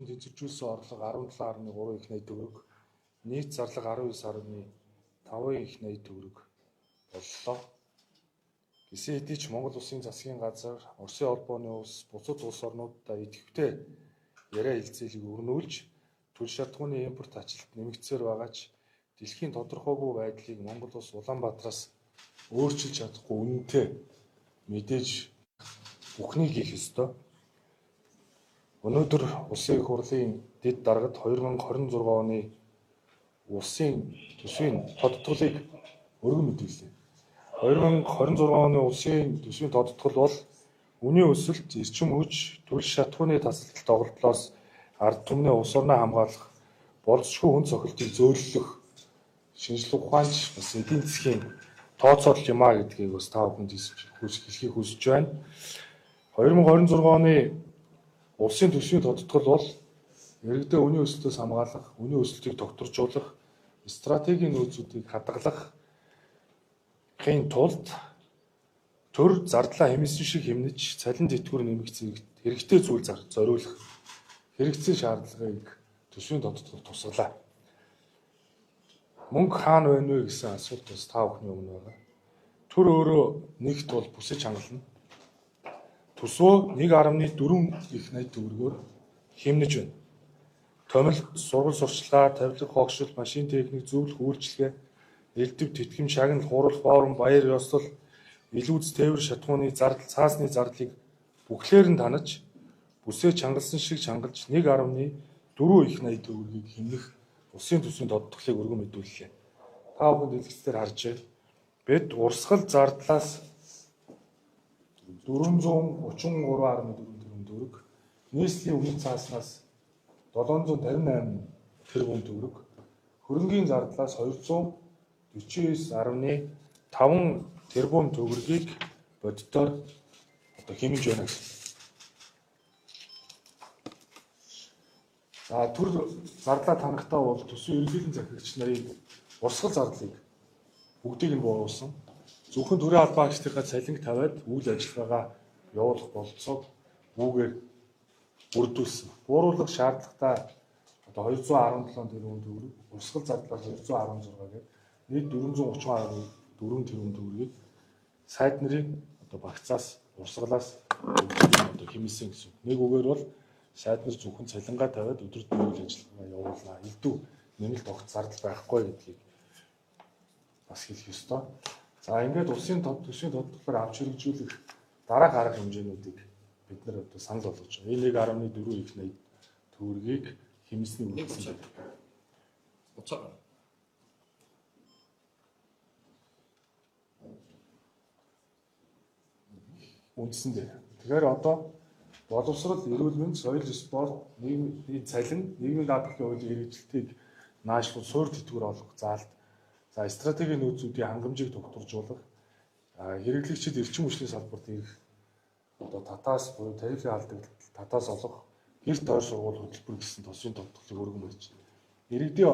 Тэнцвэржүүлсэн орлого 17.3 их 80 төгрөг, нийт зарлага 19.5 их 80 төгрөг боллоо. Гэсэн хэдий ч Монгол Улсын засгийн газар, Оросын холбооны улс, бусад улс орнуудтай идэвхтэй яриа хэлцээлийг өрнүүлж, түл шатхууны импорт ачлалт нэмэгдсээр байгаа ч дэлхийн тодорхойгүй байдлыг Монгол улс Улаанбаатараас өөрчилж чадахгүй үнэнтэй мэдээж бүхнийг хийх ёстой. Өнөөдөр Улсын их хурлын дэд даргад 2026 оны улсын төсвийн тодтголыг өргөн мэдээллээ. 2026 оны улсын төсвийн тодтгол бол үнийн өсөлт, эрчим хүч, түл шатхууны тасалдал тоглолтоос ард түмний улс орноо хамгаалах, болзошгүй хүн цохилтыг зөөллөх шинжлэх ухаанч бас эдийн засгийн тооцоолол юм а гэдгийг бас та бүхэнд хэлхийг хүсэж байна. 2026 оны улсын төсвийн тодтгол бол иргэдээ үнийн өсөлтөөс хамгаалах, үнийн өсөлтийг тогтворжуулах, стратегийн нөөцүүдийг хадгалах хийн тулд төр зардлаа хэмнэсэн шиг хэмнэж, цалин тэтгэвэр нэмэгдсэн хэрэгтэй зүйл зориулах хэрэгцээ шаардлагыг төсвийн тодтгол тусгалаа. Мөнгө хаана байна вэ гэсэн асуулт бас та бүхний өмнө байгаа. Төр өөрөө нэгт бол бүсэж хангална. Төсвөө 1.4 их 80 төгрөгөөр хэмнэж байна. Томилт, сургал сурчлагаа, тавилга хогшил, машин техник, зөвлөх үйлчилгээ, элдв, тэтгэм, шагнал, хурал, форум, баяр ёслол, илүүц тээвэр шатхууны зардал, цаасны зардлыг бүхлээр нь танаж, бүсээ чангалсан шиг чангалж 1.4 их 80 төгрөгийг хэмнэх улсын төсвийн тодтголыг өргөн мэдүүллээ. Та бүхэн дэлгэцээр харж байна. Бид урсгал зардлаас 433.4 тэрбум төгрөг, нийслэлийн үнийн цааснаас 758 тэрбум төгрөг, хөрөнгийн зардлаас 249.5 тэрбум төгрөгийг боддоор одоо хэмнэж байна гэсэн. За төр зардлаа танахдаа бол төсвийн ерөнхийлөн захирагч нарын урсгал зардлыг бүгдийг нь бууруулсан. Зөвхөн төрийн албан агчдынхаа цалинг тавиад үйл ажиллагаагаа явуулах бололцоог үүгээр бүрдүүлсэн. Бууруулах шаардлагатай одоо 217 тэрбум төгрөг, урсгал зардлаас 216 гээд нийт 430.4 тэрбум төгрөгийг сайд нарын одоо багцаас урсгалаас одоо хэмнэсэн гэсэн. Нэг үгээр бол сайд нар зөвхөн цалингаа тавиад өдөртний үйл ажиллагаа явуулнаа. Элдв нэмэлт огт зардал байхгүй гэдгийг бас хэлэх ёстой. За ингээд улсын төсвийн тодтголоор авч хэрэгжүүлэх дараах арга хэмжээнүүдийг бид нар одоо санал болгож байгаа. Энэ 1.4 их 80 төгрөгийг хэмнэсний үндсэн байдаг. Үндсэн дээр. Тэгэхээр одоо боловсрол, эрүүл мэнд, соёл, спорт, нийгмийн цалин, нийгмийн даатгалын хуулийн хэрэгжилтийг наашлуул суур тэтгэвэр олгох заалт, за стратегийн нөөцүүдийн хангамжийг тогтворжуулах, хэрэглэгчид эрчим хүчний салбарт ирэх одоо татаас буюу тарифын алдагдал татаас олох, гэр тойр сургууль хөтөлбөр гэсэн төсвийн тодтголыг өргөн барьж байна. Иргэдийн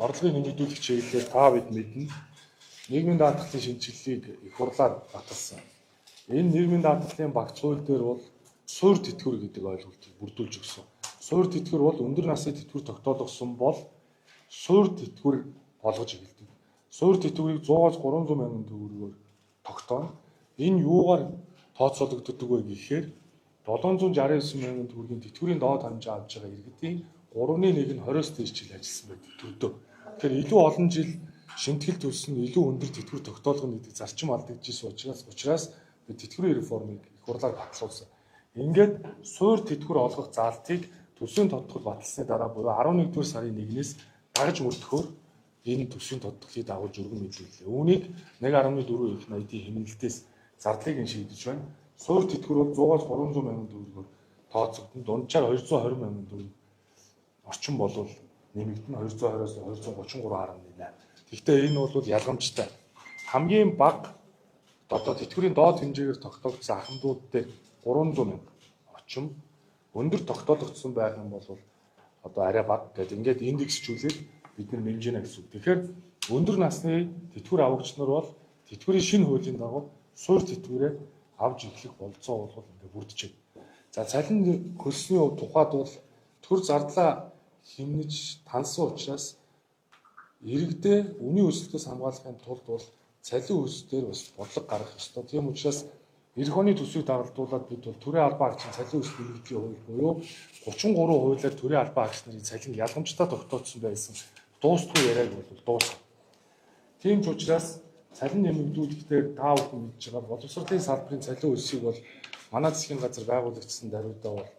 орлогыг нэмэгдүүлэх чиглэлээр та бид мэднэ. Нийгмийн даатгалын шинэчлэлийг их хурлаар баталсан. Энэ нийгмийн даатгалын багц хууль дээр бол суур тэтгэвэр гэдэг ойлголтыг бүрдүүлж өгсөн. Суур тэтгэвэр бол өндөр насны тэтгэвэр тогтоологсон бол суур тэтгэвэр олгож эхэлдэг. Суур тэтгэврийг 100-аас 300 мянган төгрөгөөр тогтооно. Энэ юугаар тооцоологддог вэ гэхээр 769 мянган төгрөгийн тэтгэврийн доод хэмжээ авч байгаа иргэдийн 3.1 нь 20-оос дээш жил ажилласан байдаг төрдөө. Тэгэхээр илүү олон жил шимтгэл төлсөн илүү өндөр тэтгэвэр тогтоолгоно гэдэг зарчим алдагдж байсан учраас бид тэтгэврийн реформыг их хурлаар батлуулсан. Ингээд суур тэтгэвэр олгох заалтыг төсвийн тодтгол баталсны дараа буюу 11-р сарын 1-ээс дагаж мөрдөхөөр энэ төсвийн тодтголыг дагуулж өргөн мэдүүллээ. Үүнийг 1.4 их 80-ийн хэмнэлтээс зардлыг нь шийдэж байна. Суур тэтгэвэр бол 100-аас 300 мянган төгрөгөөр тооцогдно. Дунджаар 220 мянган төгрөг орчин болвол нэмэгдэнэ 220-оос 233.8. Гэхдээ энэ бол ялгамжтай. Хамгийн бага одоо тэтгэврийн доод хэмжээгээр тогтоогдсон ахмадууд дээр 300 мянга орчим өндөр тогтоологдсон байх юм бол одоо арай бага гэдэг ингээд индексжүүлээд бид нар нэмж гинэ гэсэн үг. Тэгэхээр өндөр насны тэтгэвэр авагч нар бол тэтгэврийн шинэ хуулийн дагуу суур тэтгэврээ авч эхлэх бололцоо бол ингээд бүрдэж байна. За цалин хөлсний тухайд бол Төр зардлаа хэмнэж тансан учраас иргэдээ үнийн өсөлтөөс хамгаалахын тулд бол цалин өсөлт дээр бас бодлого гаргах ёстой. Тийм учраас 90 оны төсвийг дагалдуулаад бид бол төрийн албан хаагчийн цалин өсөлт нэмэгдлийн хууль буюу 33 хуулиар төрийн албан хаагч нарын цалин ялгамжтай тогтооцсон байсан. Дуустгүй яриаг бол дуусгав. Тийм ч учраас цалин нэмэгдүүлэхдээ та бүхэн мэдж байгаа боловсролын салбарын цалин өсөлтийг бол манай засгийн газар байгуулагдсан даруйдаа бол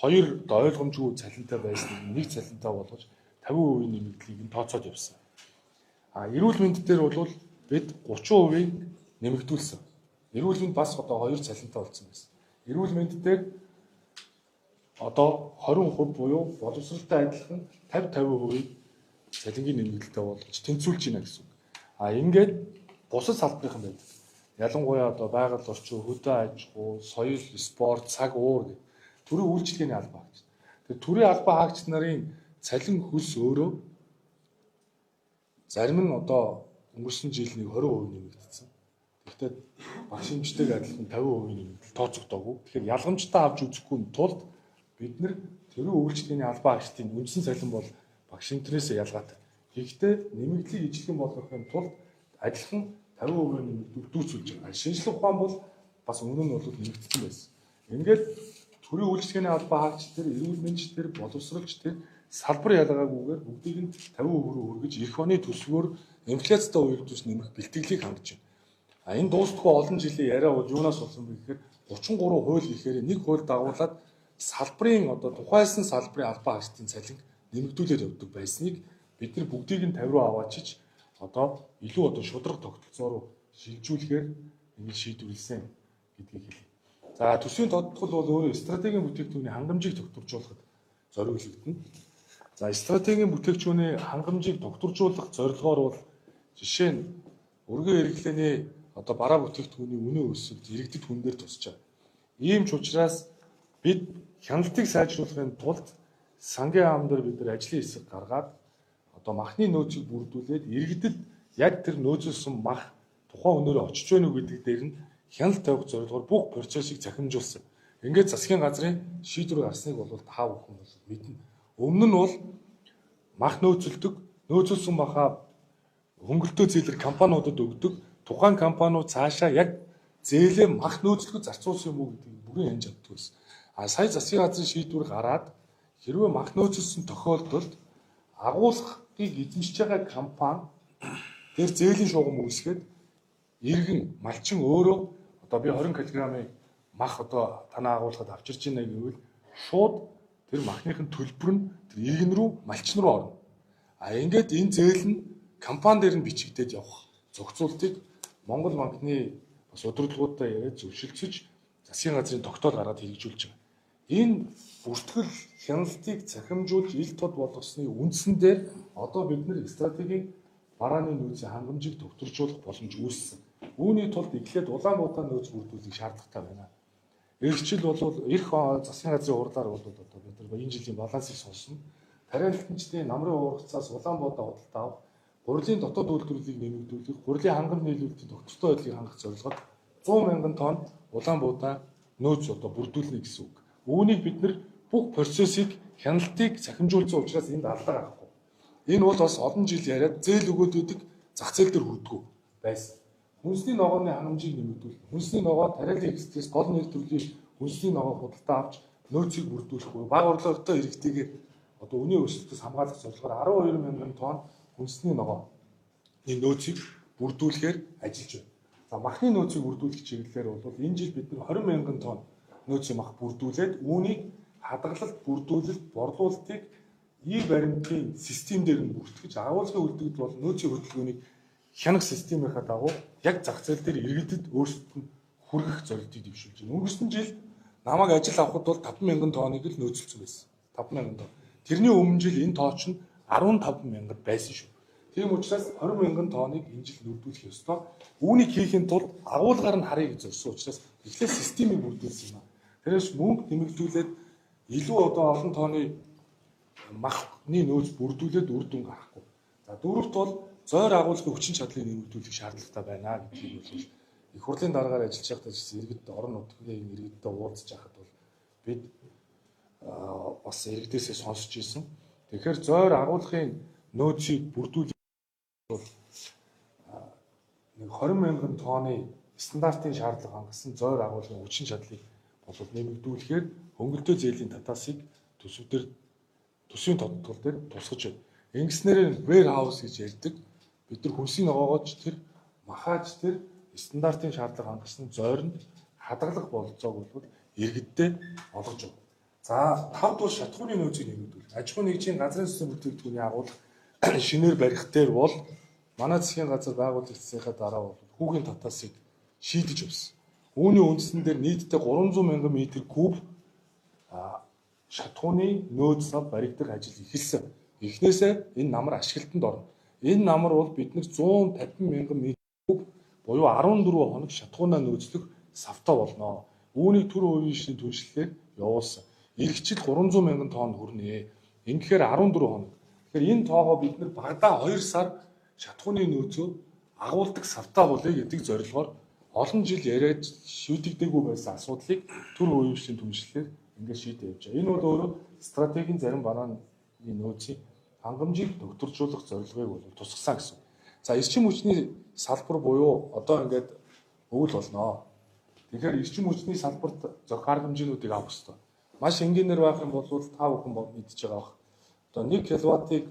хоёр ойлгомжгүй цалинтай байсныг нэг цалинтай болгож 50% нэмэгдлийг нь тооцоод явсан. А эрүүл мэнд дээр бол бид 30%-ийг нэмэгдүүлсэн. Эрүүл мэнд бас одоо хоёр цалинтай болсон байсан. Эрүүл мэнд дээр одоо 20% буюу боловсролтой адилхан 50 50%-ийг цалингийн нэмэгдэлтэй болгож тэнцвүүлж байна гэсэн үг. А ингээд бусад салбарынхан байдаг. Ялангуяа одоо байгаль орчин, хөдөө аж ахуй, соёл, спорт, цаг уур гэх төрийн үйлчилгээний албан хаагч. Тэр төрийн албан хаагч нарын цалин хөлс өөрөө зарим нь одоо өнгөрсөн жил нэг 20% нэмэгдсэн. Тэгэхдээ багш эмчтэйг адилхан 50% нэмэгдэл тооцогдоогүй. Тэгэхээр ялгамжтай авч үзэхгүй тулд бид нар төрийн үйлчилгээний албан хаагчдын үндсэн цалин бол багш эмчнээс ялгаатай. Гэхдээ нэмэгдлийг ижилхэн болгохын тулд адилхан 50% нэмэгдүүл дүүцүүлж байгаа. Шинжлэх ухаан бол бас өмнө нь бол нэмэгдсэн байсан. Ингээд төрийн үйлчилгээний албан хаагч тэр, эрүүл мэндч тэр, боловсролч тэр салбар ялгаагүйгээр бүгдийг нь 50% рүү хүргэж эх оны төсвөөр инфляцтай уялдуулж нэмэх бэлтгэлийг хангаж байна. А энэ дуустахгүй олон жилийн яриа бол юунаас болсон бэ гэхээр 33 хууль гэхээр нэг хууль дагуулад салбарын одоо тухайлсан салбарын албан хаагчдын цалин нэмэгдүүлээд явдаг байсныг бид нар бүгдийг нь 50 руу аваачиж одоо илүү одоо шударга тогтолцоо руу шилжүүлэхээр ингэж шийдвэрлэсэн гэдгийг хэлье. За төсвийн тодтгол бол өөрөө стратегийн бүтээгдэхүүний хангамжийг тогтворжуулахад зориулагдана. За стратегийн бүтээгдэхүүний хангамжийг тогтворжуулах зорилгоор бол жишээ нь өргөн хэрэглээний одоо бараа бүтээгдэхүүний үнийн өсөлт иргэдэд хүн дээр тусч байгаа. Ийм ч учраас бид хяналтыг сайжруулахын тулд сангийн яам дээр бид нар ажлын хэсэг гаргаад одоо махны нөөцийг бүрдүүлээд иргэдэд яг тэр нөөцлөсөн мах тухайн өнөөрөө очиж байна уу гэдэг дээр нь хяналт тавих зорилгоор бүх процессыг захимжуулсан. Ингээд засгийн газрын шийдвэр гарсныг бол та бүхэн бол мэднэ. Өмнө нь бол мах нөөцөлдөг, нөөцлөсөн махаа хөнгөлтөө зээлэр компаниудад өгдөг. Тухайн компаниуд цаашаа яг зээлээ мах нөөцлөхөд зарцуулсан юм уу гэдгийг бүрэн хянаж чаддаг байсан. А сая засгийн газрын шийдвэр гараад хэрвээ мах нөөцлөсөн тохиолдолд агуулгыг эзэмшиж байгаа компани тэр зээлийн шугам үүсгээд иргэн малчин өөрөө одоо би 20 кг-ын мах одоо танаа агуулгад авчирч байна гэвэл шууд тэр махных нь төлбөр нь тэр иргэн рүү малчин руу орно. А ингээд энэ зээл нь компани дээр нь бичигдээд явах зохицуултыг Монгол банкны бас удирдлагуудтай яриад зөвшөлдсөж засгийн газрын тогтоол гаргаад хэрэгжүүлж байгаа. Энэ бүртгэл хяналтыг цахимжуулж ил тод болгосны үндсэн дээр одоо бид нэр стратегийн барааны нөөцийн хангамжийг тогтворжуулах боломж үүссэн. Үүний тулд эхлээд Улаанбаатар нөөц бүрдүүлэх шаардлагатай байна. Эх жил бол эх засгийн газрын хурлаар бол одоо бид нар энэ жилийн балансыг сонсно. Тариаланчдын намрын ургацаас Улаанбаатар худалдаа авах, гурилын дотоод үйлдвэрлэлийг нэмэгдүүлэх, гурилын хангамж нийлүүлэлтийн тогтвортой байдлыг хангах зорилгоор 100 мянган тонн Улаанбаатар нөөц одоо бүрдүүлнэ гэсэн үг. Үүнийг бид нар бүх процессыг хяналтыг цахимжуулсан учраас энд алдаа гарахгүй. Энэ бол бас олон жил яриад зээл өгөөд өгдөг зах зээл дээр хүрдэггүй байсан. Хүнсний ногооны хангамжийг нэмэгдүүлэх. Хүнсний ногоо тариалан хэрэгцээс гол нэр төрлийн хүнсний ногоо худалдаа авч нөөцийг бүрдүүлэх буюу бага орлоготой иргэдийг одоо үнийн өсөлтөөс хамгаалах зорилгоор 12 мянган тонн хүнсний ногооны нөөцийг бүрдүүлэхээр ажиллаж байна. За махны нөөцийг бүрдүүлэх чиглэлээр бол энэ жил бид нар 20 мянган тонн нөөцийн мах бүрдүүлээд үүнийг хадгалалт, бүрдүүлэлт, борлуулалтыг ий баримтын систем дээр нь бүртгэж агуулгын үлдэгдэл бол нөөцийн хөдөлгөөнийг хянах системийнхаа дагуу яг зах зээл дээр иргэдэд өөрсдөд нь хүргэх зорилтыг дэвшүүлж байна. Өнгөрсөн жил намайг ажил авахд бол 5 мянган тонныг л нөөцлөсөн байсан. 5 мянган тонн. Тэрний өмнө жил энэ тоо чинь 15 мянгад байсан шүү. Тийм учраас 20 мянган тонныг энэ жил нөөдүүлэх ёстой. Үүнийг хийхин тулд агуулгаар нь харъя гэж зорьсон учраас эхлээд системийг бүрдүүлсэн юм аа. Тэрээс мөнгө нэмэгдүүлээд илүү одоо олон тооны махны нөөц бүрдүүлээд үр дүн гарахгүй. За дөрөвт бол зойр агуулгын хүчин чадлыг нэмэгдүүлэх шаардлагатай байна гэдгийг бол их хурлын дараагаар ажиллаж байхдаа ч иргэд орон нутгийн иргэдтэй уулзаж байхад бол бид бас иргэдээсээ сонсч ирсэн. Тэгэхээр зойр агуулгын нөөцийг бүрдүүлэх бол нэг 20 мянган тонны стандартын шаардлага хангасан зойр агуулгын хүчин чадлыг болов нэмэгдүүлэхээр хөнгөлтөө зээлийн татаасыг төсөв дээр төсвийн тодтгол дээр тусгаж байна. Ингэснээр warehouse гэж ярьдаг. Бид нар хүнсийн ногоогооч тэр махаач тэр стандартын шаардлага хангасан зойронд хадгалах бололцоог бол иргэддээ олгож байна. За 5 дугаар шатхууны нөөцийг нэмэгдүүлэх. Аж ахуйн нэгжийн газрын сүсэг бүтээгдэхүүний агуулга шинээр барих дээр бол манай засгийн газар байгуулагдсныхаа дараа бол хүүгийн татаасыг шийдэж явсан. Үүний үндсэн дээр нийтдээ 300 мянган метр куб шатхууны нөөц сав баригдах ажил эхэлсэн. Эхнээсээ энэ намар ашиглалтанд орно. Энэ намар бол бид нар 150 мянган метр куб буюу 14 хоног шатхуунаа нөөцлөх савтай болно. Үүнийг төр хувийн шин түншлэлээр явуулсан. Ирэх жил 300 мянган тонн хүрнэ. Ингэхээр 14 хоног. Тэгэхээр энэ тоогоо бид нар багадаа 2 сар шатхууны нөөцөө агуулдаг савтай болъё гэдэг зорилгоор олон жил яриад шийдэгдээгүй байсан асуудлыг төр хувийн шин түншлэлээр ингээд шийдэж явж байгаа. Энэ бол өөрөө стратегийн зарим бананы нөөцийн хангамжийг докторжуулах зорилгыг бол тусгасан гэсэн. За эрчим хүчний салбар буюу одоо ингээд өвөл болноо. Тэгэхээр эрчим хүчний салбарт зохих арга хэмжээнүүдийг авах хэрэгтэй. Маш энгийнээр байх юм бол та бүхэн мэдж байгаа бах. Одоо 1 киловаттыг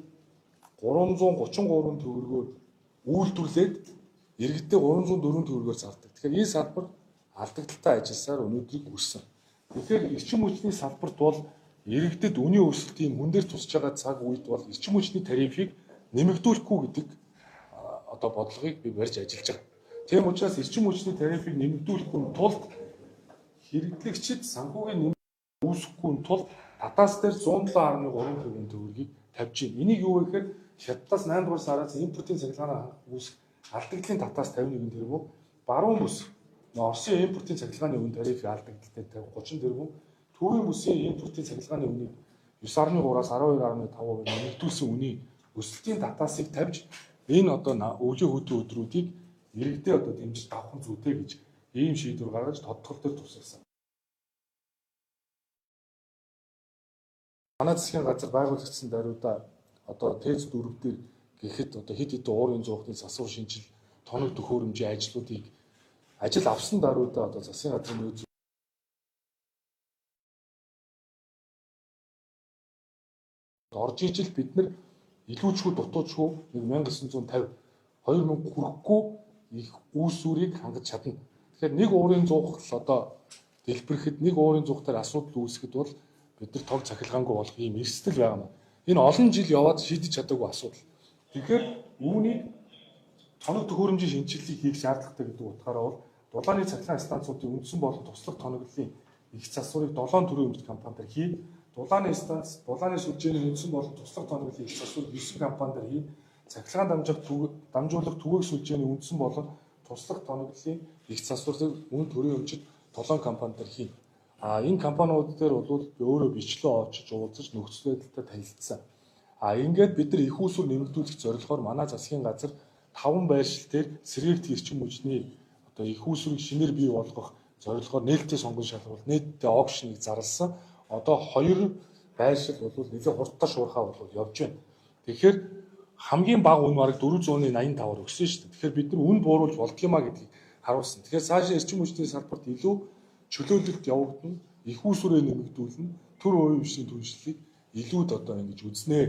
333 төгрөгөөр үйлдвэрлээд иргэдээ 304 төгрөгөөр зардаг. Тэгэхээр энэ салбар алдагдaltaй ажилласаар өнөөдрийг хүрсэн. Тэгэхээр эрчим хүчний салбарт бол иргэдэд үнийн өсөлтийн мөн дээр тусч байгаа цаг үед бол эрчим хүчний тарифыг нэмэгдүүлэхгүй гэдэг одоо бодлогыг би барьж ажиллаж байгаа. Тийм учраас эрчим хүчний тарифыг нэмэгдүүлэхгүй тулд хэрэглэгчид санхүүгийн нэмэлт үүсэхгүй тулд татаас дээр 107.3% төгрөгийг тавьж байна. Энийг юу вэ гэхээр хятадаас 8 дугаар сараас импортын цахилгаанаар үүсэх алдагдлын татаас 51 тэрбум, баруун бүс Оросын импортын цахилгааны үн тарифыг алдагдaltaй 30 тэрбум, Төвийн бүсийн импортын цахилгааны үнийг 9.3-аас 12.5% нэмэгдүүлсэн үний өсөлтийн татаасыг тавьж энэ одоо өвлийн хөтөн өдрүүдийг иргэдээ одоо дэмжиж давах нь зүйтэй гэж ийм шийдвэр гаргаж тодтгол дээр тусгасан. Манай засгийн газар байгуулагдсан даруйда одоо ТЭЦ 4 дээр гэхэд одоо хэд хэдэн уурын зуухны засвар шинжил, тоног төхөөрөмжийн ажлуудыг ажил авсан даруйда одоо засгийн газрын нөөц орж ижил бид нар илүүчгүй дутуучгүй 1950 2000 хүрэхгүй их үүсвэрийг хангаж чадна. Тэгэхээр нэг уурын зуух л одоо дэлбэрэхэд нэг уурын зуух дээр асуудал үүсгэхэд бол бид нар тог цахилгаангүй болох ийм эрсдэл байгаа юм. Энэ олон жил яваад шийдэж чадаагүй асуудал. Тэгэхээр үүнийг тоног төхөөрөмжийн шинжилгээг хийх шаардлагатай гэдэг утгаараа бол дулааны цахилгаан станцуудын үндсэн болон туслах тоноглолын их засварыг 7 төрийн өмч компанидаар хий. Дулааны станц, дулааны сүлжээний үндсэн болон туслах тоноглолын их засварыг 9 компанидаар хий. Цахилгаан дамжуулах түгээх сүлжээний үндсэн болон туслах тоноглолын их засварыг мөн төрийн өмчид 7 компанидаар хий. А энэ компаниуд дээр бол би өөрөө бичлээ очиж уулзаж нөхцөл байдалтай танилцсан. А ингээд бид нар их усүр нэмэгдүүлэх зорилгоор манай засгийн газар 5 байршил дээр сэргээгдэх эрчим хүчний одоо их усүрийг шинээр бий болгох зорилгоор нээлттэй сонгон шалгуул, нээлттэй аукшныг зарласан. Одоо 2 байршил бол нэлээд хурдтай шуурхаа бол явж байна. Тэгэхээр хамгийн бага үн бараг 485-аар өссөн шүү дээ. Тэгэхээр бид нар үн бууруулж болдгиймаа гэдгийг харуулсан. Тэгэхээр цаашаа эрчим хүчний салбарт илүү чөлөөлөлт явагдана, их усүрээ нэмэгдүүлнэ, төр хувийн хвшийн түншлэлийг илүүд одоо ингэж үзнэ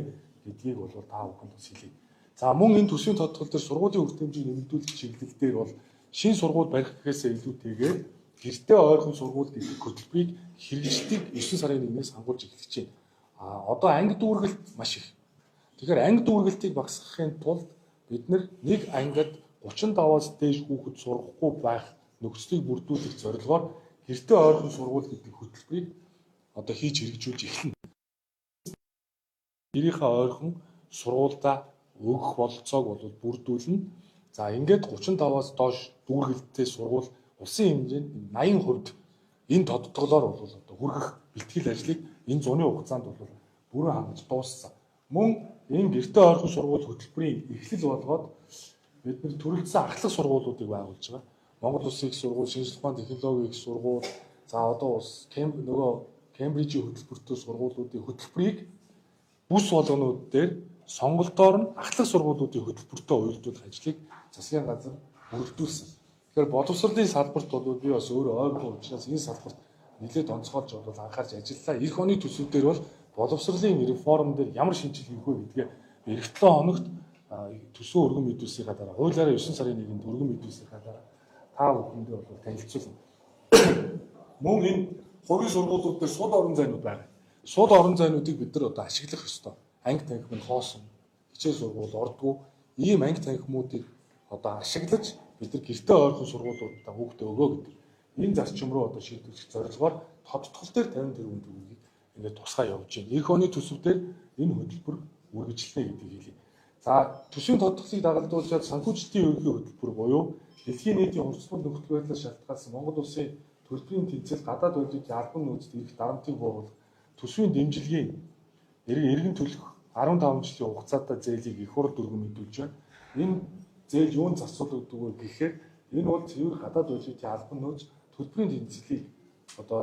гэдгийг бол та бүхэнд бас хэлье. За мөн энэ төсвийн тодтгол дээр сургуулийн хүртээмжийг нэмэгдүүлэх чиглэл дээр бол шинэ сургууль барих гэхээсээ илүүтэйгээр гэртээ ойрхон сургууль гэдэг хөтөлбөрийг хэрэгжлэлтийг 9 сарын 1-ээс хангуулж эхэлж байна. А одоо анги дүүргэлт маш их. Тэгэхээр анги дүүргэлтийг багасгахын тулд бид нэг ангид 35-аас дээш хүүхэд сурахгүй байх нөхцөлийг бүрдүүлэх зорилгоор гэртээ ойрхон сургууль гэдэг хөтөлбөрийг одоо хийж хэрэгжүүлж эхэлнэ. Гэрийнхээ ойрхон сургуульдаа өгөх бололцоог бол бүрдүүлнэ. За ингээд 35-аас доош дүүргэлттэй сургууль улсын хэмжээнд 80% энэ тодтголоор бол одоо хүргэх бэлтгэл ажлыг энэ зуны хугацаанд бол бүрэн хангаж дууссан. Мөн энэ гэртээ ойрхон сургууль хөтөлбөрийн эхлэл болгоод бид нэр төрөлдсөн ахлах сургуулиудыг байгуулж байгаа. Монгол Улсын их сургууль, шинжлэх ухааны технологийн их сургууль, за одоо бас нөгөө Кембрижийн хөтөлбөртэй сургуулиудын хөтөлбөрийг бүс болгонууд дээр сонголтоор нь ахлах сургуулиудын хөтөлбөртэй уялдуулах ажлыг засгийн газар бүрэлдүүлсэн. Тэгэхээр боловсролын салбарт бол би бас өөрөө ойрхон учраас энэ салбарт нэлээд онцгойлж бол анхаарч ажиллалаа. Ирэх оны төсөв дээр бол боловсролын реформ дээр ямар шинжилгээ хийх вэ гэдгээ ирэх 7 хоногт төсөв өргөн мэдүүлсийнхаа дараа хуулиараа 9 сарын 1-нд өргөн мэдүүлсийнхаа дараа та бүхэндээ бол танилцуулна. Мөн энэ хувийн сургуулиуд дээр сул орон зайнууд байгаа. Сул орон зайнуудыг бид нар одоо ашиглах ёстой. Анги танхим нь хоосон, хичээл сургууль ордгоо ийм анги танхимуудыг одоо ашиглаж бид нар гэртээ ойрхон сургуулиудаа хүүхдээ өгөө гэдэг. Энэ зарчим руу одоо шийдвэрлэх зорилгоор тодтгол дээр 50 тэрбум төгрөгийг ингээд тусгай явж байна. Ирэх оны төсөв дээр энэ хөтөлбөр үргэлжлэнэ гэдгийг хэлье. За төсвийн тодтголыг дагалдуулаад санхүүжилтийн ерөнхий хөтөлбөр буюу дэлхийн нийтийн хурцлах нөхцөл байдлаас шалтгаалсан Монгол улсын төлбөрийн тэнцэл гадаад валютын албан нөөцөд ирэх дарамтыг бууруулах төсвийн дэмжлэгийн эргэн төлөх 15 жилийн хугацаатай зээлийг их хурл өргөн мэдүүлж байна. Энэ зээл юунд зарцуулагддаг вэ гэхээр энэ бол цэвэр гадаад валютын албан нөөц төлбөрийн тэнцлийг одоо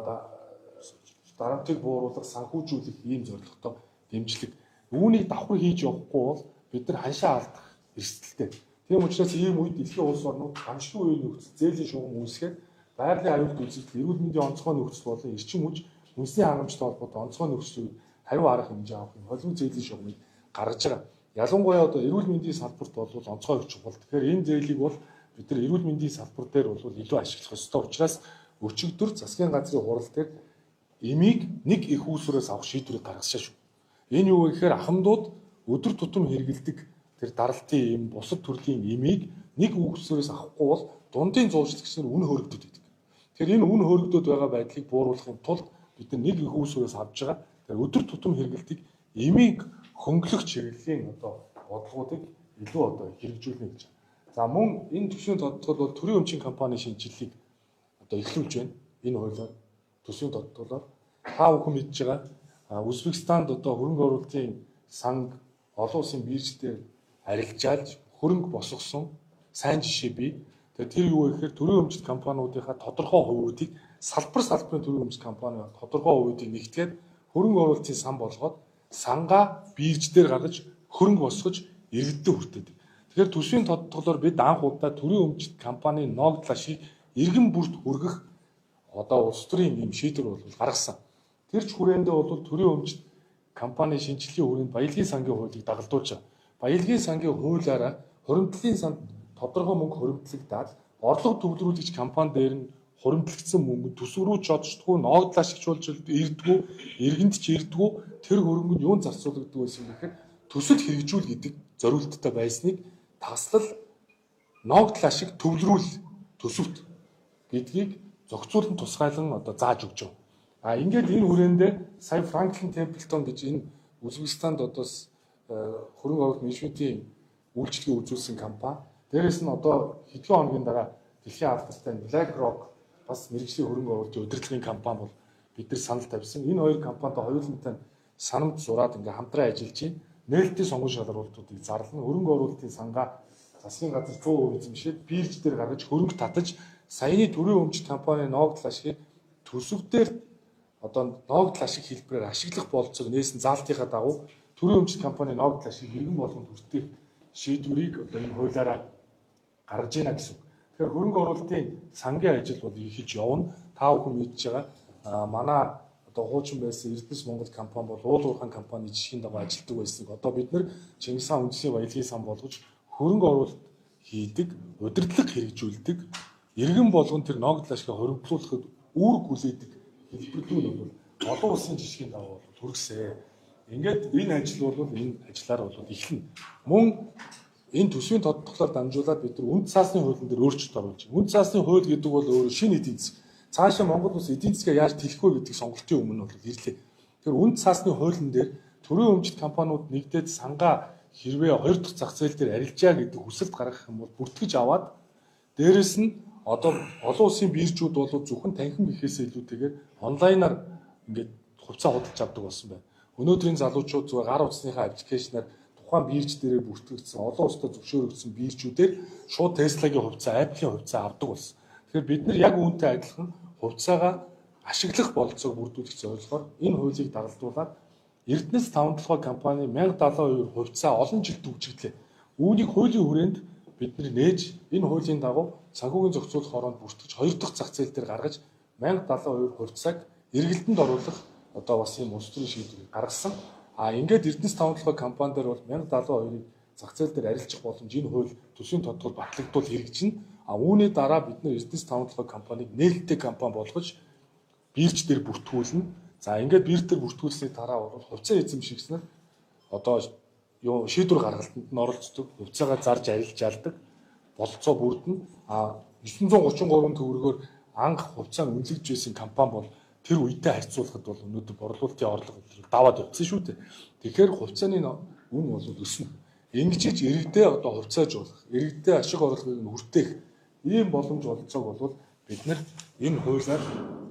дарамтыг бууруулах, санхүүжүүлэх ийм зорилготой дэмжлэг. Үүнийг давхар хийж явахгүй бол бид нар ханшаа алдах эрсдэлтэй. Тийм учраас ийм үед дэлхийн улс орнууд гамшигын үеийн нөхцөл, зээлийн шугам үүсгээд байгалийн аюулт үзэгдэл, эрүүл мэндийн онцгой нөхцөл болон эрчим хүч, үндэсний хангамжтай холбоотой онцгой нөхцлийг хариу арга хэмжээ авах юм холимог зээлийн шугамыг гаргаж байгаа. Ялангуяа одоо эрүүл мэндийн салбарт бол онцгой их чухал. Тэгэхээр энэ зээлийг бол бид нар эрүүл мэндийн салбар дээр бол илүү ашиглах ёстой учраас өчигдөр засгийн газрын хурал дээр эмийг нэг их үүсвэрээс авах шийдвэрийг гаргасан шүү. Энэ юу вэ гэхээр ахмадууд өдөр тутам хэрэгэлдэг тэр даралтын эм, бусад төрлийн эмийг нэг үүсвэрээс авахгүй бол дундын зуучлагч нар үн хөөрөгдөд байдаг. Тэгэхээр энэ үн хөөрөгдөд байгаа байдлыг бууруулахын тулд бид нар нэг их үүсвэрээс авч байгаа. Тэгэхээр өдөр тутам хэрэгэлдэг эмийг хөнгөлөх чиглэлийн одоо бодлогоодыг илүү одоо хэрэгжүүлнэ гэж. За мөн энэ төсвийн тодтгол бол төрийн өмчийн компани шинжилгээг одоо эхлүүлж байна. Энэ хуулиар төсвийн тодтголоор та бүхэн мэдж байгаа Узбекистанд одоо хөрөнгө оруулалтын санг олон улсын бирж дээр арилжаалж хөрөнгө босгосон сайн жишээ бий. Тэгэхээр тэр юу вэ гэхээр төрийн өмчт компаниудынхаа тодорхой хувиудыг салбар салбарын төрийн өмчт компани тодорхой хувиудыг нэгтгээд хөрөнгө оруулалтын сан болгоод сангаа бирж дээр гаргаж хөрөнгө босгож иргэддээ хүртээдэг. Тэгэхээр төсвийн тодтголоор бид анх удаа төрийн өмчт компани ногдол ашиг иргэн бүрт хүргэх одоо улс төрийн юм шийдвэр бол гаргасан. Тэр ч хүрээндээ бол төрийн өмчт компани шинжилгээний хүрээнд баялагын сангийн хуулийг дагалдуулж байгаа. Баялагын сангийн хуулиараа хуримтлалын санд тодорхой мөнгө хуримтлагдаад орлого төвлөрүүлэгч компани дээр нь хуримтлагдсан мөнгө төсөв рүү ч одчдгүй, ногдол ашигчулж ирдгүү, иргэнд ч ирдгүү, тэр хөрөнгө нь юунд зарцуулагддаг байсан гэхээр төсөл хэрэгжүүл гэдэг зориулттай байсныг таслал ногдол ашиг төвлөрүүл төсөвт гэдгийг зохицуулан тусгайлан одоо зааж өгч байгаа. А ингээд энэ хүрээндээ сая Франклин Темплтон гэж энэ Узбекистанд одоо хөрөнгө оруулалт менежментийн үйлчилгээ үзүүлсэн компани. Дээрээс нь одоо хэдхэн хоногийн дараа дэлхийн алдартай BlackRock бас мэргэжлийн хөрөнгө оруулалтын удирдлагын компани бол бид нар санал тавьсан. Энэ хоёр компанитай хоёулантай санамж зураад ингээ хамтран ажиллаж байна. Нээлттэй сонгон шалруултуудыг зарлана. Хөрөнгө оруулалтын сангаа засгийн газар 100% эзэмшээд бирж дээр гаргаж хөрөнгө татаж саяны төрийн өмчт компани ногдол ашигыг төсөв дээр одоо ногдол ашиг хэлбэрээр ашиглах болцоог нээсэн заалтынхаа дагуу төрийн өмчт компани ногдол ашиг иргэн болгонд хүртэх шийдвэрийг одоо энэ хуулиараа гаргаж байна гэсэн үг. Тэгэхээр хөрөнгө оруулалтын сангийн ажил бол эхэлж явна. Та бүхэн мэдж байгаа манай одоо хуучин байсан Эрдэнэс Монгол компани бол уул уурхайн компани жишгийн дагуу ажилладаг байсныг одоо бид нар Чингис хаан үндэсний баялагын сан болгож хөрөнгө оруулалт хийдэг, удирдлага хэрэгжүүлдэг, иргэн болгон тэр ногдол ашиг хуримтлуулахад үүрэг хүлээдэг хэлбэрлүү нь бол олон улсын жишгийн дагуу бол хүргэсэ. Ингээд энэ ажил бол энэ ажиллаар бол эхэлнэ. Мөн энэ төсвийн тодтголоор дамжуулаад бид нар үнд цаасны хуулийн дээр өөрчлөлт оруулж байна. Үнд цаасны хууль гэдэг бол өөрөө шинэ эдийн засаг. Цаашаа Монгол улс эдийн засгаа яаж тэлэх вэ гэдэг сонголтын өмнө бол ирлээ. Тэгэхээр үнд цаасны хуулийн дээр төрийн өмчт компаниуд нэгдээд сангаа хэрвээ хоёр дахь зах зээл дээр арилжаа гэдэг хүсэлт гаргах юм бол бүртгэж аваад дээрэс нь одоо олон улсын биржүүд бол зөвхөн танхим гэхээсээ илүүтэйгээр онлайнаар ингээд хувьцаа худалдаж авдаг болсон байна. Өнөөдрийн залуучууд зүгээр гар утасныхаа аппликейшнаар тухайн бирж дээрээ бүртгэгдсэн олон улстай зөвшөөрөгдсөн биржүүдээр шууд Tesla-гийн хувьцаа, Apple-ийн хувьцаа авдаг болсон. Тэгэхээр бид нар яг үүнтэй адилхан хувьцаагаа ашиглах бололцоог бүрдүүлэх зорилгоор энэ хуулийг дагалдуулаад Эрдэнэс таван толгой компани 1072 хувьцаа олон жил түгжиглээ. Үүнийг хуулийн хүрээнд бид нар нээж энэ хуулийн дагуу санхүүгийн зохицуулах хороонд бүртгэж хоёр дахь зах зээл дээр гаргаж 1072 хувьцааг эргэлтэнд оруулах одоо бас ийм улс төрийн шийдвэрийг гаргасан. А ингээд Эрдэнэс таван толгой компани дээр бол 1072-ыг зах зээл дээр арилжих боломж энэ хууль төсвийн тодтол батлагдвал хэрэгжинэ. А үүний дараа бид нар Эрдэнэс таван толгой компанийг нээлттэй компани болгож бирж дээр бүртгүүлнэ. За ингээд бирж дээр бүртгүүлсний дараа бол хувьцаа эзэмшигч нар одоо юу шийдвэр гаргалтанд нь оролцдог, хувьцаагаа зарж арилж ялдаг бололцоо бүрдэнэ. А 933 төгрөгөөр анх хувьцаа нь үнэлэгдэж байсан компани бол тэр үедээ харьцуулахад бол өнөөдөр борлуулалтын орлого даваад явцсан шүү дээ. Тэгэхээр хувьцааны үн бол өснө. Ингэж иргэдээ одоо хувьцаажуулах, иргэдээ ашиг орлогыг нь хүртээх ийм боломж бололцоог бол бид нар энэ хуулиар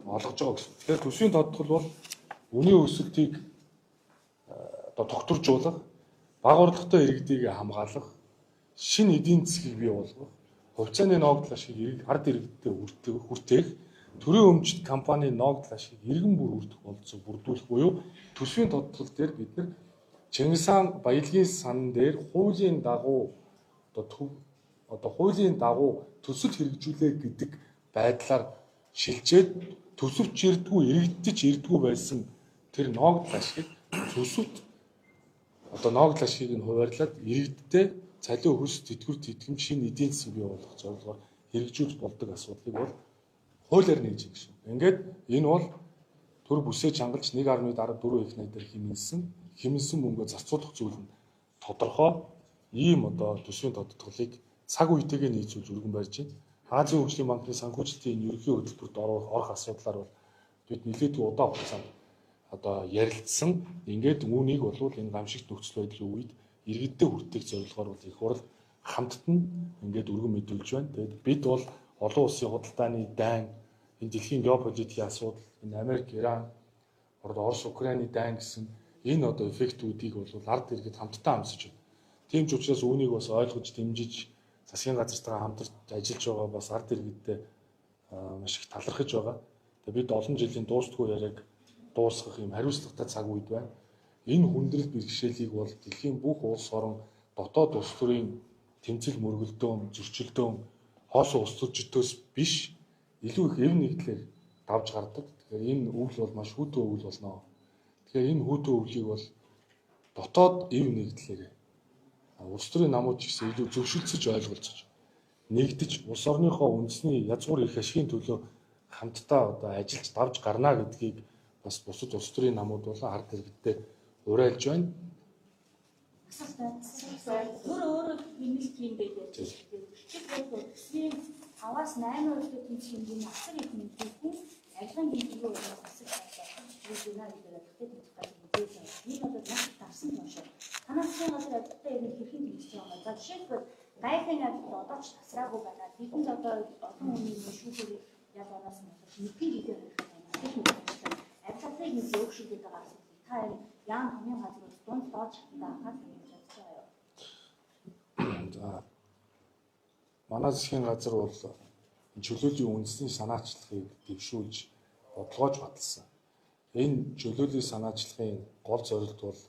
олгож байгаа гэсэн. Тэгэхээр төсвийн тодтол бол үнийн өсөлтийг одоо тогтворжуулах, бага орлоготой иргэдийг хамгаалах, шинэ эдийн засгийг бий болгох, хувьцааны ногдол ашгийг ард иргэдтэй хүртээх, төрийн өмчт компани ногдол ашгийг иргэн бүр хүртэх бололцоог бүрдүүлэх буюу төсвийн тодтол дээр бид нар Чингис хаан баялагын сан дээр хуулийн дагуу одоо хуулийн дагуу төсөл хэрэгжүүлээ гэдэг байдлаар шилжээд төсөвч ирдгүү, иргэдэж ирдгүү байсан тэр ногдол ашгийг төсөвт одоо ногдол ашгийг нь хуваарлаад иргэдтэй цалин хөлс тэтгэвэр тэтгэмж шинэ эдийн засаг бий болгох зорилгоор хэрэгжүүлж болдог асуудлыг бол хуулиар нээж гин гэсэн. Ингээд энэ бол төр бүсээ чангалж 1.4 их найдаар хэмнэсэн мөнгөө зарцуулах зүйл нь тодорхой ийм одоо төсвийн тодтголыг цаг үетэйгээ нийцүүлж өргөн барьж байна. Азийн хөгжлийн банкны санхүүжилтийн энэ ерөнхий хөтөлбөрт орох асуудлаар бол бид нэлээдгүй удаан хугацаанд одоо ярилцсан. Ингээд үүнийг бол энэ гамшигт нөхцөл байдлын үед иргэдтэй хүртэх зорилгоор бол их хурл хамтд нь ингээд өргөн мэдүүлж байна. Тэгээд бид бол олон улсын худалдааны дайн, энэ дэлхийн геополитикийн асуудал, энэ Америк, Иран, Орос, Украины дайн гэсэн энэ одоо эффектүүдийг бол ард иргэд хамтдаа амсаж байна. Тийм ч учраас үүнийг бас ойлгож дэмжиж засгийн газартайгаа хамтарч ажиллаж байгаа бас ард иргэдтэй маш их талархаж байгаа. Тэгээд бид олон жилийн дуустгүй яриаг дуусгах юм хариуцлагатай цаг үед байна. Энэ хүндрэл бэрхшээлийг бол дэлхийн бүх улс орон дотоод улс төрийн тэмцэл мөргөлдөөн, зөрчилдөөн, хоосон улс төрчдөөс биш илүү их эв нэгдлээр давж гардаг. Тэгэхээр энэ өвөл бол маш хүйтэн өвөл болно. Тэгэхээр энэ хүйтэн өвлийг бол дотоод эв нэгдлээрээ улс төрийн намууд ч гэсэн илүү зөвшөлдсөж ойлголцож нэгдэж улс орныхоо үндэсний язгуур эрх ашигын төлөө хамтдаа одоо ажиллаж давж гарна гэдгийг бас бусад улс төрийн намууд болон ард иргэдтэй уриалж байна. Өөр өөрөө хэмнэлт юм бэ гэж хэлдэг. Жишээлбэл төсвийн 5-аас 8% тэнцэх хэмжээний асар их нэмэгдсэн авилгын хэмжээгээр улмаас асар их байна гэдэг авилгатай тэнцэх газар мэдээж байна. Энэ бол маш их давсан юм шиг. Танай засгийн газар авилгатай ер нь хэрхэн тэмцэж байгаа юм бэ? За жишээлбэл гайхлын авилга одоо ч тасраагүй байна. Бидэнд одоо олон хүний шүүхээр ял оноос нь болж мэдгүй гэдэг ярих юм байна. Тэр мэт авилгатыг нэг зөөгшүүлээд байгаа асуудлыг та энэ яам хамгийн газрууд дунд доод шатанд анхаарал хандуулж чадж байгаа юу? За манай засгийн газар бол чөлөөлийн үндэсний санаачлагыг дэвшүүлж бодлогоож баталсан. Энэ чөлөөлийн санаачлагын гол зорилт бол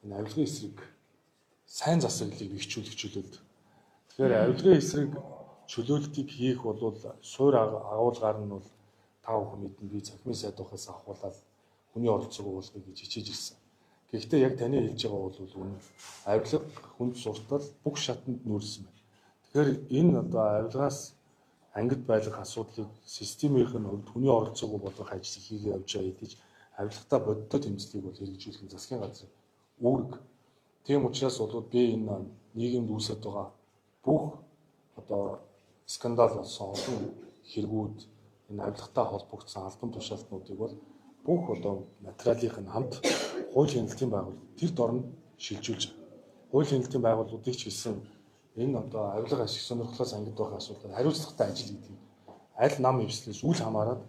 энэ авилгын эсрэг сайн засаглалыг бэхжүүлэх чөлөөлт. Тэгэхээр авилгын эсрэг чөлөөлтийг хийх бол суур агуулгаар нь бол та бүхэн мэднэ, би цахимын сайд байхаас ахуулаад хүний оролцоог уулгая гэж хичээж ирсэн. Гэхдээ яг таны хэлж байгаа бол үнэн. Авилга хүнд суртал бүх шатанд нүүрсэн байна. Тэгэхээр энэ одоо авилгаас ангид байлгах асуудлыг системийнх нь хувьд хүний оролцоог болгох ажлыг хийгээ явж байгаа хэдий ч авилгатай бодиттой тэмцлийг бол хэрэгжүүлэх нь засгийн газрын үүрэг. Тийм учраас бол би энэ нийгэмд үүсэт байгаа бүх одоо скандал болсон олон хэрэгүүд энэ авилгатай холбогдсон албан тушаалтнуудыг бол бүх одоо материалынх нь хамт хууль хяналтын байгууллага тэр дорн шилжүүлж байгаа. Хууль хяналтын байгууллагуудыг ч гэсэн энэ одоо авилга ашиг сонирхлоос ангид байх асуудал хариуцлагатай ажил гэдгийг аль нам эвслээс үл хамааран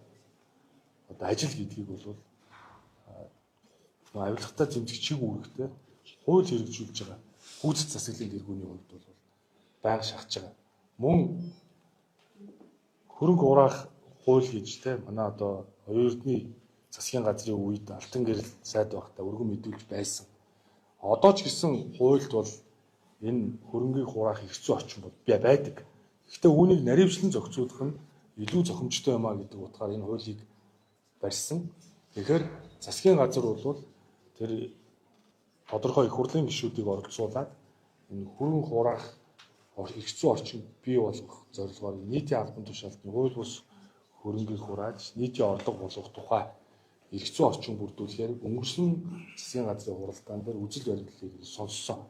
одоо ажил гэдгийг бол авилгатай тэмцэх чиг үүрэгтэй хууль хэрэгжүүлж байгаа гүйцэд засаглалын тэргүүний хувьд бол байнга шахаж байгаа. Мөн хөрөнгө хураах хууль гэж те манай одоо Оюун Эрдний засгийн газрын үед Алтан гэрэл сайд байхдаа өргөн мэдүүлж байсан. Одоо ч гэсэн хуульд бол энэ хөрөнгийг хураах эрх зүйн орчин бол байдаг. Гэхдээ үүнийг наривчлан зохицуулах нь илүү зохимжтой юм а гэдэг утгаар энэ хуулийг барьсан. Тэгэхээр засгийн газар бол тэр тодорхой их хурлын гишүүдийг оролцуулаад энэ хөрөнгө хураах эрх зүйн орчин бий болгох зорилгоор нийтийн албан тушаалтны хууль бус хөрөнгийг хурааж нийтийн орлого болгох тухай эрх зүйн орчин бүрдүүлэхээр өнгөрсөн засгийн газрын хуралдаан дээр үзэл баримтлалыг сонссон.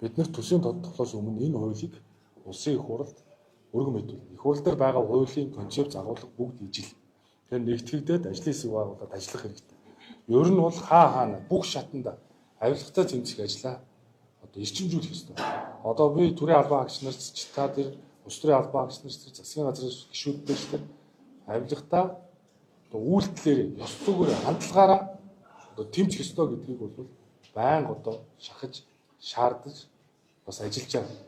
Бид нар төсвийн тодтолоос өмнө энэ хуулийг улсын их хурлд өргөн мэдүүлнэ. Их хурл дээр байгаа хуулийн концепц агуулга бүгд ижил. Тэгэхээр нэгтгэгдээд ажлын хэсэг байгуулад ажиллах хэрэгтэй. Ер нь бол хаа хаана бүх шатанда авилгатай тэмцэх ажлаа одоо эрчимжүүлэх ёстой. Одоо би төрийн албан хаагч нарт ч та тэр улс төрийн албан хаагч нарт засгийн газрын гишүүдтэй ч тэр авилгатай одоо үйлдэлээр ёс зүгээр хандлагаараа одоо тэмцэх ёстой гэдгийг бол байнга одоо шахаж шаардаж бас ажиллаж байгаа.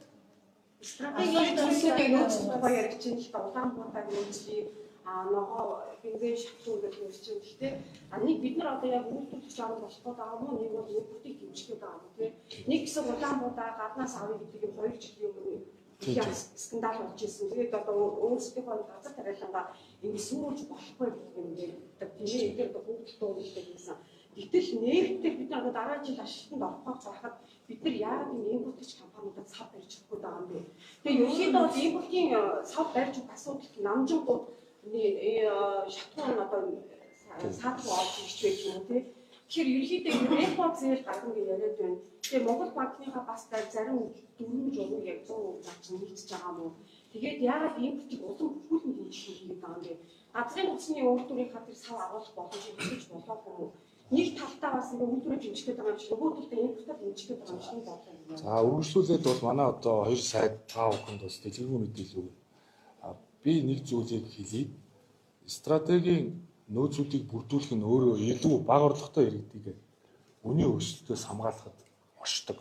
Стратегийн төслүүдийг нөөцлөх тухай яригч юм л да, Улаанбаатар нөөцлөе, ногоо бензин шатуу гэж ярьж байна. Гэхдээ нэг бид нар одоо яг үйлдвэрлэгч орн болох гээд байгаа юм уу? Нэг бол импортыг дэмжих гээд байгаа юм уу, тий? Нэг хэсэг Улаанбаатар гаднаас авъя гэдэг юм 2 жилийн өмнө скандал болж ирсэн. Тэгээд одоо өөрсдийнхөө газар тариалангаа ингэ сүүрүүлж болохгүй гэдэг юм ярьдаг. Тийм ээ, эдгээр хүүхдэлт дуудлага гэсэн. Гэтэл нефтээр бид нар дараа жил ашиглалтанд орох гэж байхад бид нар яагаад энэ импортч компаниудад сав барьж чадахгүй байгаа юм бэ? Тэгээ ерөнхийдөө бол импортын сав барьж өгөх асуудал намжингууд шатхуун одоо саадгүй олж ирч байж юм уу, тий? Тэгэхээр ерөнхийдөө репо зээл гаргана гэж яриад байна. Тэгээ Монгол банкныхаа бас зарим 4 журам яг 100% заач нийцэж байгаа юм уу? Тэгээд яагаад импортыг улам бүхүүлэн дэмжих хийгээд байгаа юм бэ? Газрын утасны үйлдвэрийнхаа тэр сав агуулах боломжийг хүсэж болоогүй юм уу? Нэг талтаа бас ингээ үйлдвэрээ дэмжих гээд байгаа юм шиг, нөгөө талдаа импортоо дэмжих гээд байгаа юм шиг бодлоо юм. За үргэлжлүүлээд бол манай одоо 2 сайд та бүхэнд бас дэлгэрэнгүй мэдээлэл өгнө. Би нэг зүйлийг хэлье. Стратегийн нөөцүүдийг бүрдүүлэх нь өөрөө илүү бага орлоготой иргэдийг үнийн өсөлтөөс хамгаалахад оршдог.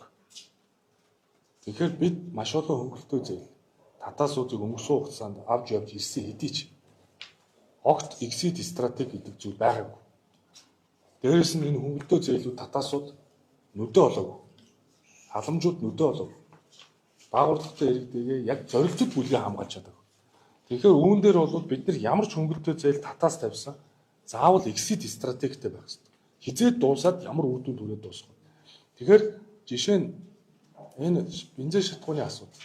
Тэгэхээр бид маш олон хөнгөлөлтөө зээл татаасуудыг өнгөрсөн хугацаанд авч явж ирсэн хэдий ч огт exit стратеги гэдэг зүйл байгаагүй. Дээрээс нь энэ хөнгөлөлтөө зээлүүд татаасууд нүдэ олоогүй. Халамжууд нүдэ олоогүй. Бага орлоготой иргэдийгээ яг зорилттой бүлгээ хамгаалж чадаагүй. Тэгэхээр үүн дээр бол бид нар ямар ч хөнгөлөлтөө зээл татаас тавьсан заавал exit стратегтэй байх хэрэгтэй. Хизээд дуусаад ямар үр дүнд хүрээд дуусах вэ? Тэгэхээр жишээ нь энэ бензин шатхууны асуудал.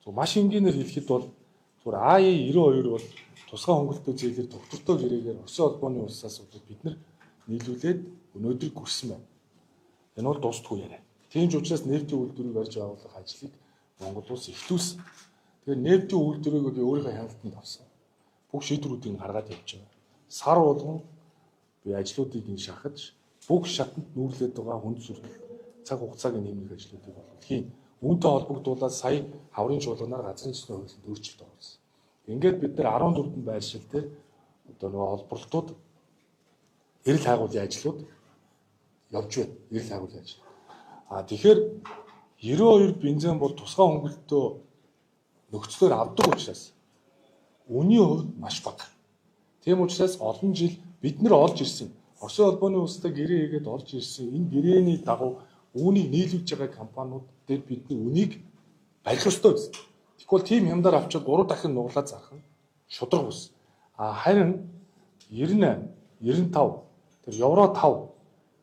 Зөв маш энгийнээр хэлэхэд бол зүгээр АЕ 92 бол тусгай хөнгөлөлтөө зээлээр доктортой гэрээгээр Оросын холбооны улсаас бол бид нар нийлүүлээд өнөөдөр гүрсэн байна. Энэ бол дуустгүй яриа. Тийм ч учраас нефтийн үйлдвэрийг барьж байгуулах ажлыг Монгол улс эхлүүлсэн. Тэгэхээр нефтийн үйлдвэрийг би өөрийнхөө хяналтанд авсан. Бүх шийдвэрүүдийг гаргаад явж байгаа. Сар болгон би ажлуудыг нь шахаж бүх шатанд нүүрлээд байгаа хүнд сүрдэл цаг хугацааг нэмэх ажлуудыг бол хийн. Үүнтэй холбогдуулаад сая хаврын чуулганаар газрын төсний хуулинд өөрчлөлт оруулсан. Ингээд бид нар 14 байршил дээр одоо нөгөө холборлтууд эрэл хайгуулын ажлууд явж байна. Эрэл хайгуулын ажил. А тэгэхээр 92 бензин бол тусгай хөнгөлөлтөө нөхцлөөр авдаг учраас үнийн хувьд маш бага. Тийм учраас олон жил бид нар олж ирсэн Оросын холбооны улстай гэрээ хийгээд олж ирсэн энэ гэрээний дагуу үүнийг нийлүүлж байгаа компаниуд дээр бидний үнийг барих ёстой гэсэн. Тэгэхгүй бол тийм хямдаар авчиад 3 дахин нуглаад зарах нь шударга бус. А харин 98, 95 тэр евро 5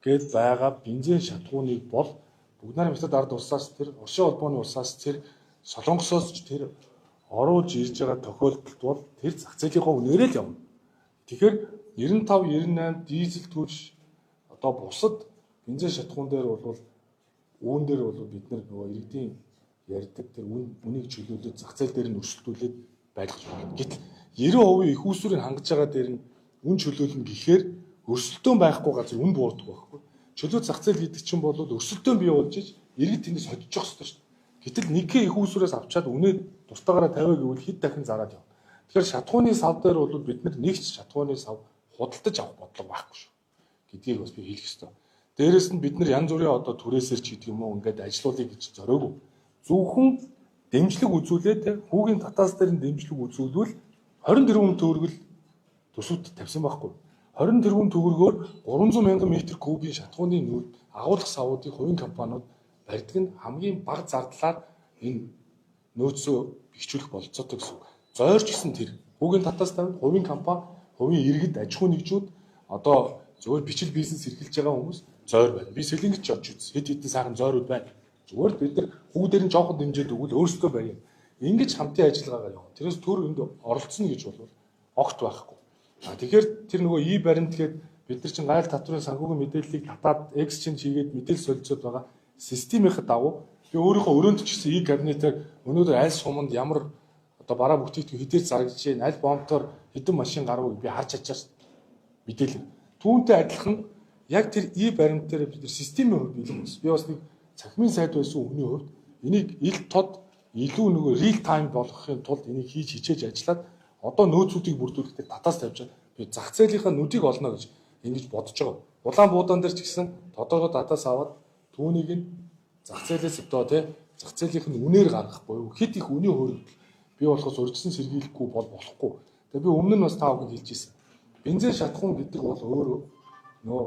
гээд байгаа бензин шатхууныг бол Бүгд нарын Хятад ард улсаас тэр Оросын холбооны улсаас тэр Солонгосоос ч тэр оруулж ирж байгаа тохиолдолд бол тэр зах зээлийнхаа үнээрээ л явна. Тэгэхээр 95, 98 дизель түлш одоо бусад бензин шатхуун дээр бол үүн дээр бол бид нар нөгөө иргэдийн ярьдаг тэр үнийг чөлөөлөөд зах зээл дээр нь өрсөлдүүлээд байлгаж байна. Гэтэл 90% их усүрийг хангаж байгаа дээр нь үн чөлөөлнө гэхээр өрсөлдөөн байхгүй газар үн буурдаг байхгүй. Чөлөө зах зээл гэдэг чинь бол өрсөлдөөн бий болж иж иргэд тэндээс hodчих ёстой шүү дээ. Гэтэл нэгхээ их усүрээс авчаад үнээ дуртаагаараа 50 гэвэл хэд дахин зараад явна. Тэгэхээр шатхууны сав дээр бол бид нар нэг ч шатхууны сав худалдаж авах бодлого байхгүй шүү гэдгийг бас би хэлэх ёстой. Дээрээс нь бид нар янз бүрийн одоо түрээсэр ч гэдэг юм уу ингээд ажилуулъя гэж зориогүй. Зөвхөн дэмжлэг үзүүлээд хүүгийн татаас дээр нь дэмжлэг үзүүлвэл 24 төгрөгөл төсөвт тавьсан байхгүй. 20 тэрбум төгрөгөөр 300 мянган метр кубын шатхууны нүүд агуулах савуудыг хувийн компаниуд барьдаг нь хамгийн бага зардлаар энэ нөөцөө бэхжүүлэх бололцоотой гэсэн үг. Зойрч гэсэн тэр хүүгийн татаас тавина хувийн компани, хувийн иргэд, аж ахуйн нэгжүүд одоо зөвхөн бичил бизнес эрхэлж байгаа хүмүүс зойр байна. Би Сэлэнгэж очиж үзсэн. Хэд хэдэн сайхан зойрууд байна. Зүгээр л бид нар хүүдээр нь жоохон дэмжиж өгвөл өөрсдөө барья. Ингэж хамтын ажиллагаагаар явна. Тэрээс төр энд оролцсон гэж бол огт байхгүй. А тэгэхээр тэр нөгөө и баримт гээд бид нар чинь гайл татврын санхүүгийн мэдээллийг татаад exchange хийгээд мэдээлэл солилцоод байгаа системийн дагуу би өөрийнхөө өрөөнд ч гэсэн и кабинетээр өнөөдөр аль суманд ямар одоо бараа бүтээгдэхүүн хэдээр зарагдж байна, аль бомтоор хэдэн машин гарав би харж чадж байгаа мэдээлэл. Түүнтэй адилхан яг тэр и баримт дээр бид нар системийн хувьд илүү бас би бас нэг цахимын сайд байсан хүний хувьд энийг ил тод илүү нөгөө real time болгохын тулд энийг хийж хичээж ажиллаад одоо нөөцүүдийг бүрдүүлэхдээ татаас тавьж байгаа. Би зах зээлийнхаа нүдийг олно гэж ингэж бодож байгаа. Улаан буудаан дээр ч гэсэн тодорхой татаас аваад түүнийг нь зах зээлээс одоо тий зах зээлийнх нь үнээр гаргах буюу хэд их үнийн хөрөгдөл би болохоос урьдчилан сэргийлэхгүй бол болохгүй. Тэгээ би өмнө нь бас та бүхэнд хэлж ирсэн. Бензин шатхуун гэдэг бол өөрөө нөгөө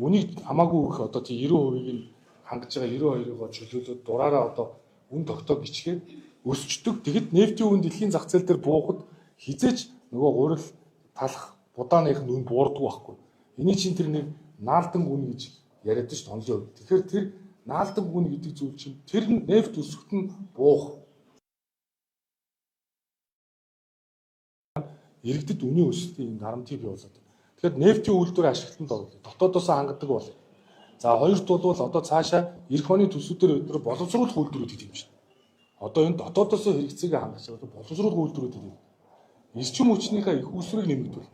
үнийг хамаагүй их одоо тий 90%-ийг нь хангаж байгаа 92-ыг чөлөөлөөд дураараа одоо үн тогтоо бичгээд өсчдөг. Тэгэд нефтийн үн дэлхийн зах зээл дээр буухад хизээч нөгөө гурил талах будааных нь үн буурдаг байхгүй. Эний чинь тэр нэг наалдан үн гэж яриад ш тонлын хувьд. Тэгэхээр тэр наалдан үн гэдэг зүйл чинь тэр нь нефт өсөхт нь буух. Иргэдэд үнийн өсөлтийн гарантиг бий болоод. Тэгэхээр нефтийн үйлдвэр ашиглалтанд оруулах. Дотоодоос хангадаг бол. За хоёрт бол одоо цаашаа эх оны төсвүүдээр бид нар боловсруулах үйлдвэрүүдийг дэмжинэ. Одоо энэ дотоодоос хэрэгцээг хангах чадвар боловсруулах үйлдвэрүүдийг дэмжинэ. Эрчим хүчнийхээ их усрыг нэмэгдүүл.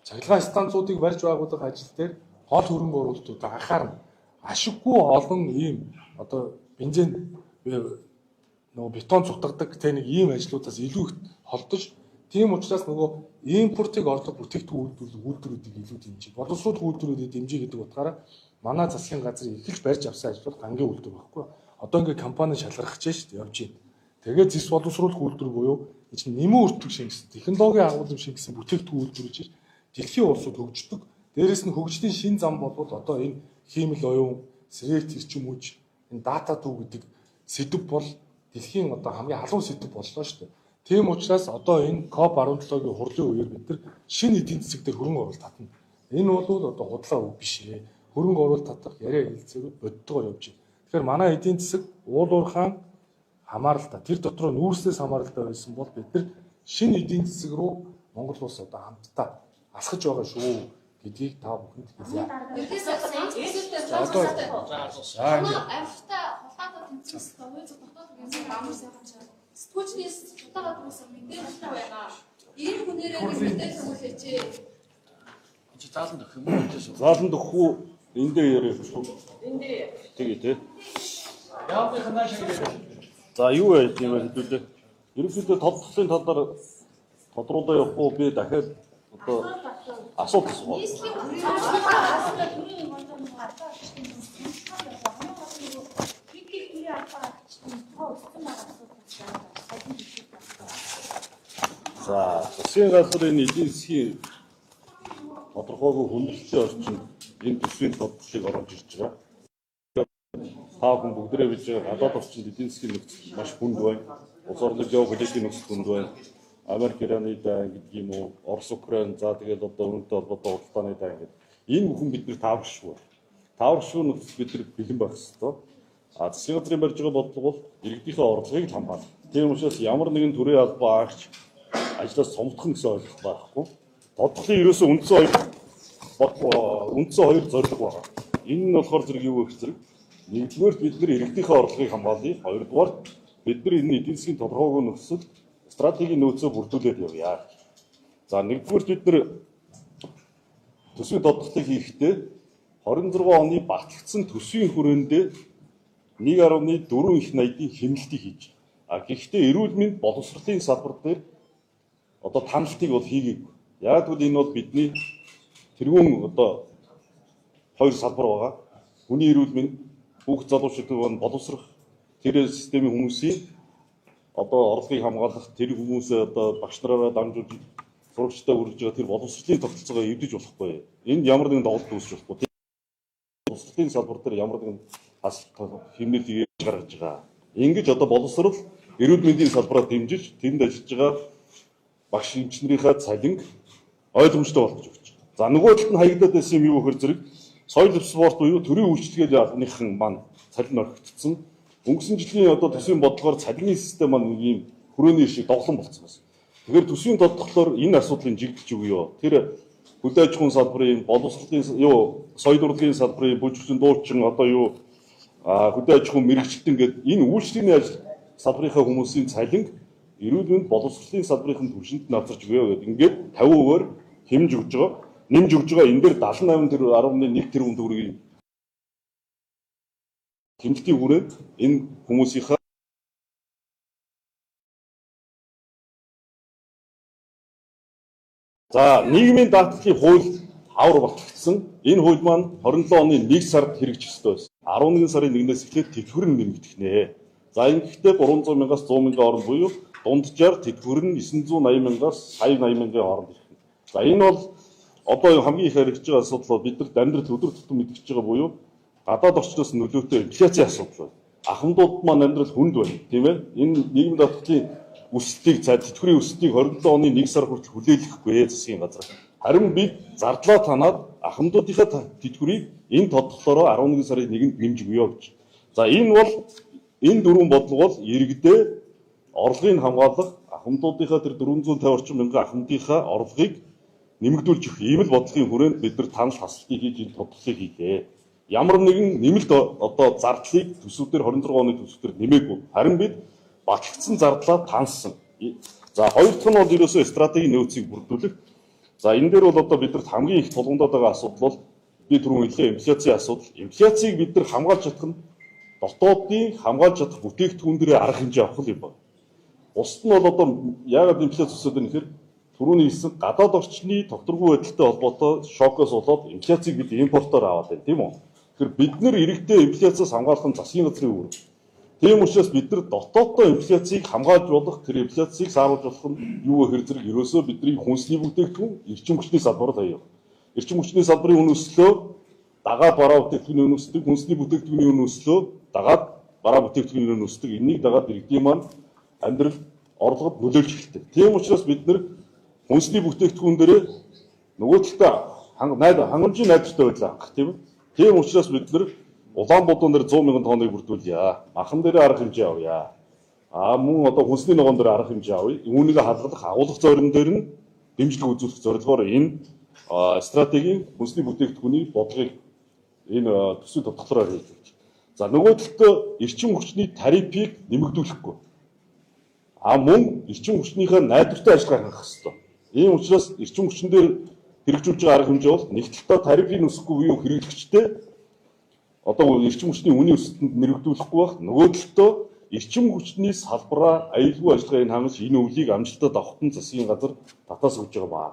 Цахилгаан станцуудыг барьж байгуулах ажил дээр гол хөрөнгө оруулалтууд анхаарна. Ашиггүй олон ийм одоо бензин нөгөө бетон цутгадаг тэ нэг ийм ажлуудаас илүү их холдож тийм учраас нөгөө импортыг орлого бүтээгдэхүүн үйлдвэрүүдийг илүү дэмжиж, боловсруулах үйлдвэрүүдийг дэмжиж гэдэг утгаараа манай засгийн газар эхэлж барьж авсан ажил бол гангийн үйлдвэр байхгүй. Одоо ингээ компани шалгарах гэж шүү дээ явж байна. Тэгээд зэс боловсруулах үйлдвэр буюу энэ чинь нэмэн өртөг шингэсэн, технологийн агуулмж шингэсэн бүтээгдэхүүн үйлдвэр гэж дэлхийн улсууд хөгждөг. Дээрээс нь хөгжлийн шин зам болвол одоо энэ хиймэл оюун, сэргээгт эрчим хүч, энэ дата төв гэдэг сэдэв бол дэлхийн одоо хамгийн халуун сэдэв боллоо шүү дээ. Тийм учраас одоо энэ COP17-гийн хурлын үеэр бид нар шинэ эдийн засаг дээр хөрөнгө оруулалт татна. Энэ бол одоо худлаа үг биш ээ. Хөрөнгө оруулалт татах яриа хэлцээгүүд бодтогоор явж байна. Тэгэхээр манай эдийн засаг уулуурхаан хамааралтай. Тэр дотроо нүүрснээс хамааралтай байсан бол бид нар шинэ эдийн засаг руу Монгол улс одоо хамтдаа алхаж байгаа шүү гэдгийг та бүхэнд хэлье. Одоо амжилттай хулгайтай тэмцсэн хувийн дотоод гэсэн амар сайхан чад. Сэтгүүлчнээс хулгайгаа түрүүсэн мэдээлэлтэй байна. Ийм хүнээрээ мэдээлэл өгүүлээч. Чи зааланд өгөх юм уу? Зааланд өгөх үү? Энд дээр яриах шүү. Энд дээр. Тэгээ тий. Яавын нааш гэдэг. За юу яаж юм бэ хэдүүлээ. Ерөнхийдөө тодтолын талаар тодруулаа явахгүй би дахиад одоо асуулт асуух. За засгийн газар энэ эдийн засгийн тодорхойгүй хүндрэлтэй орчинд энэ төсвийн тодтолыг оруулж ирж байгаа. Та бүхэн бүгдээрээ бид гадаад орчинд эдийн засгийн нөхцөл маш хүнд байна. Улс орныг явах хүлээлийн нөхцөл хүнд байна. Америк Ираны дайн гэдэг юм уу, Орос Украин, за тэгэл одоо үүнтэй холбоотой худалдааны дайн гэдэг. Энэ бүхэн бид нэр тааваршгүй. Тааваршгүй нөхцөл бид нар бэлэн байх ёстой. А засгийн газрын барьж байгаа бодлого бол иргэдийнхээ орлогыг л хамгаалах. Тийм учраас ямар нэгэн төрийн албан агч ажлаас цомдох гэсэн ойлголт байхгүй. Бодлогын ерөөсөө үндсэн хоёр зорилго байна. Энэ нь болохоор зэрэг юу вэ гэхээр нэгдүгээр бид нар иргэдийнхээ орлогыг хамгаалъя. Хоёрдугаар бид нар энэ эдийн засгийн тодорхойгүй нөхцөл стратегийн нөөцөө бүрдүүлээд явъя. За нэгдүгээр бид нар төсвийн тодтолыг хийхдээ 26 оны батлагдсан төсвийн хүрээндээ 1.4 их 80-ийн хэмнэлтийг хийж. А гэхдээ эрүүл мэнд боловсролын салбар дээр одоо таналтыг бол хийгээгүй. Яг гэвэл энэ бол бидний тэргүүн одоо хоёр салбар байгаа. Хүний эрүүл мэнд, бүх залуучуудын боловсрох тэр системийн хүмүүсийн одоо орлогыг хамгаалах, тэр хүмүүсээ одоо багш нараараа дамжуулж сурагчдаа хүргэж байгаа тэр боловсролын тогтолцоогоо эвдэж болохгүй. Энд ямар нэгэн доголдол үүсч болохгүй. Боловсролын салбар дээр ямар нэгэн хэмнэл хийж гаргаж байгаа. Ингэж одоо боловсрол эрүүл мэндийн салбараа дэмжиж тэнд ажиллаж байгаа багш эмч нарынхаа цалинг ойлгомжтой болгож өгч. За нөгөө талд нь хаягдаад байсан юм юу гэхээр зэрэг соёл спорт буюу төрийн үйлчилгээний албаныхан маань цалин орхигдсон. Өнгөрсөн жилийн одоо төсвийн бодлогоор цалингийн систем маань нэг юм хүрээний шиг доглон болцсон байсан. Тэгэхээр төсвийн бодлогоор энэ асуудлыг жигдэж өгье. Тэр хөдөө аж ахуйн салбарын, боловсролын юу, соёл урлагийн салбарын бүжигчин, дуучин одоо юу хөдөө аж ахуйн мэргэжилтэн гэдэг энэ үйлчилгээний ажил салбарынхаа хүмүүсийн цалинг эрүүл мэнд боловсролын салбарын түвшинд нь авчирч өгье гэдэг. Ингээд 50%-аар хэмж өгж байгаа. Нэмж өгж байгаа. Энэ дээр 78.1 тэрбум төгрөгийн хэмнэлтийн хүрээнд энэ хүмүүсийнхаа за нийгмийн даатгалын хууль хавар батлагдсан. Энэ хууль маань 27 оны 1 сард хэрэгжих ёстой байсан. 11 сарын 1-ээс эхлээд тэтгэвэр нь нэмэгдэх нэ. За ингэхдээ 300 мянгаас 100 мянган хооронд буюу дунджаар тэтгэвэр нь 980 мянгаас 180 мянган хооронд ирэх. За энэ бол одоо хамгийн их яригдж байгаа асуудал бол бид нар амьдрал өдөр тутам мэдгэж байгаа буюу гадаад орчноос нөлөөтэй инфляцийн асуудал байна. Ахмадууд маань амьдрал хүнд байна, тийм ээ. Энэ нийгмийн даатгалын өсөлтийг за тэтгэврийн өсөлтийг 27 оны 1 сар хүртэл хүлээлгэхгүй засгийн газар. Харин бид зардлаа танаад ахмадуудынхаа тэтгэврийг энэ тодтолоороо 11 сарын 1-нд нэмж өгье гэж. За энэ бол энэ дөрвөн бодлого бол иргэдээ орлогыг хамгаалах ахмадуудынхаа тэр 450 орчим мянган ахмадынхаа орлогыг нэмэгдүүлж өгөх ийм л бодлогын хүрээнд бид нар танал хасалтыг хийж энэ тодтолыг хийлээ. Ямар нэгэн нэмэлт одоо зардлыг төсөв дээр 26 оны төсөв дээр нэмээгүй. Харин бид батлагдсан зардлаа таньсан. За хоёр дахь нь бол ерөөсөө стратегийн нөөцийг бүрдүүлэх. За энэ дээр бол одоо бидэрт хамгийн их тулгамдаад байгаа асуудал бол би түрүүн хэллээ инфляцийн асуудал. Инфляцийг бид нар хамгаалж чадах нь дотоодын хамгаалж чадах бүтээгдэхүүн дээрээ арга хэмжээ авах юм байна. Бусд нь бол одоо яагаад инфляц өсөд байна гэхээр түрүүний хэлсэн гадаад орчны тогтворгүй байдалтай холбоотой шокоос болоод инфляцийг бид импортоор аваад байна, тийм үү? Тэгэхээр бид нэр иргэдээ инфляциас хамгаалах нь засгийн газрын үүрэг. Тийм учраас бид нар дотооддоо инфляцийг хамгаалж болох, тэр инфляцийг сааруулж болох нь юу вэ гэхээр зэрэг ерөөсөө бидний хүнсний бүтээгдэхүүн, эрчим хүчний салбараар хаяа. Эрчим хүчний салбарын үн өслөө дагаад бараа бүтээгдэхүүний үн өсдөг, хүнсний бүтээгдэхүүний үн өслөө дагаад бараа бүтээгдэхүүний үн өсдөг. Энийг дагаад иргэдийн маань амьдрал орлогод нөлөөлж эхэлдэг. Тийм учраас бид нар хүнсний бүтээгдэхүүн дээрээ нөгөө талдаа хангамжийн найдвартай байдлаа хангах, тийм үү? Тийм учраас бид нар Улаанбуудун дээр 100 мянган тонныг бүрдүүлье. Махан дээр арга хэмжээ авъя. Аа мөн одоо хүнсний ногоон дээр арга хэмжээ авъя. Үүнийг хадгалах, агуулгах зорилгон дээр нь дэмжлэг үзүүлэх зорилгоор энэ стратегийн хүнсний бүтээгдэхүүний бодлогыг энэ төсвийн тодтолоор хийж байна. За нөгөө талдаа эрчим хүчний тарифыг нэмэгдүүлэхгүй. А мөн эрчим хүчнийхээ найдвартай ажиллагаа хангах ёстой. Ийм учраас эрчим хүчин дээр хэрэгжүүлж байгаа арга хэмжээ бол нэг талдаа тарифыг өсөхгүй буюу хэрэглэгчтэй одоо эрчим хүчний үнийн өсөлтөнд нэрвэгдүүлэхгүй байх. Нөгөө талдаа эрчим хүчний салбараа аюулгүй ажиллагааг хангаж энэ өвлийг амжилттай давхад нь засгийн газар татаас өгж байгаа баа.